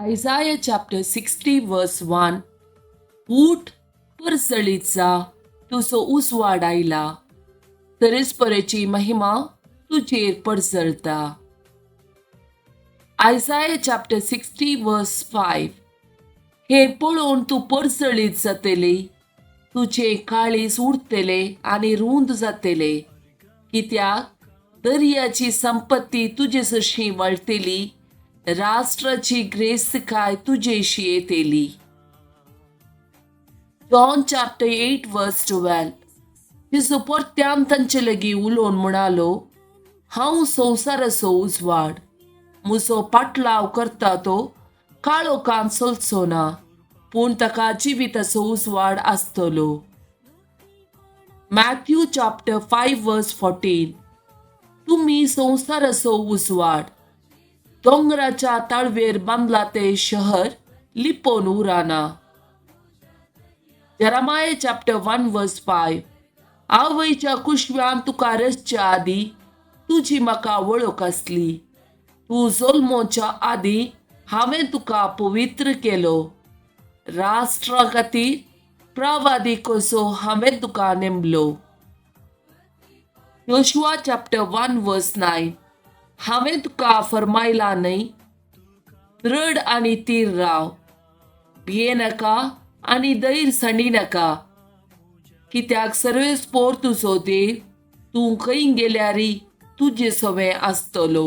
Isaiah chapter 60 verse 1. ऊठ, परजळीत जा, तुजो उजवाड आयला, तरेस्परेची महिमा तुजेर परजळता. Isaiah chapter 60 verse 5. हे पळोवन तूं परजळीत जातली, तुजें काळीज उरतलें आनी रूंद जातलें, कित्याक दर्याची संपत्ती तुजे सरशीं वळटली, राष्ट्राची ग्रेस्तकाय तुजेशी येतली. John chapter 8 verse 12. जेजू परत्यान तांचे लागीं उलोवन म्हणालो, हांव संवसाराचो उजवाड. म्हजो पाटलाव करता तो काळोखान चलचो ना, पूण ताका जिविताचो उजवाड आसतलो. Matthew chapter 5 verse 14. तुमी संवसाराचो उजवाड. दोंगराच्या ताळवेर बांदला तें शहर लिपोवन उराना. Jeremiah chapter 1 verse 5. आवयच्या कुशव्यान तुका रचच्या आदीं तुजी म्हाका वळख आसली. तूं जल्मोच्या आदीं हांवें तुका पवित्र केलो. राष्ट्रा खातीर प्रवादी कसो हांवें तुका नेमलो. Joshua chapter 1 verse 9. हांवें तुका फरमायला न्हय, दृढ आनी थीर राव, भियेनाका आनी धैर्य सांडिनाका, कित्याक सर्वेस्पोर तुजो देव तूं खंय गेल्यारी तुजे सवें आसतलो.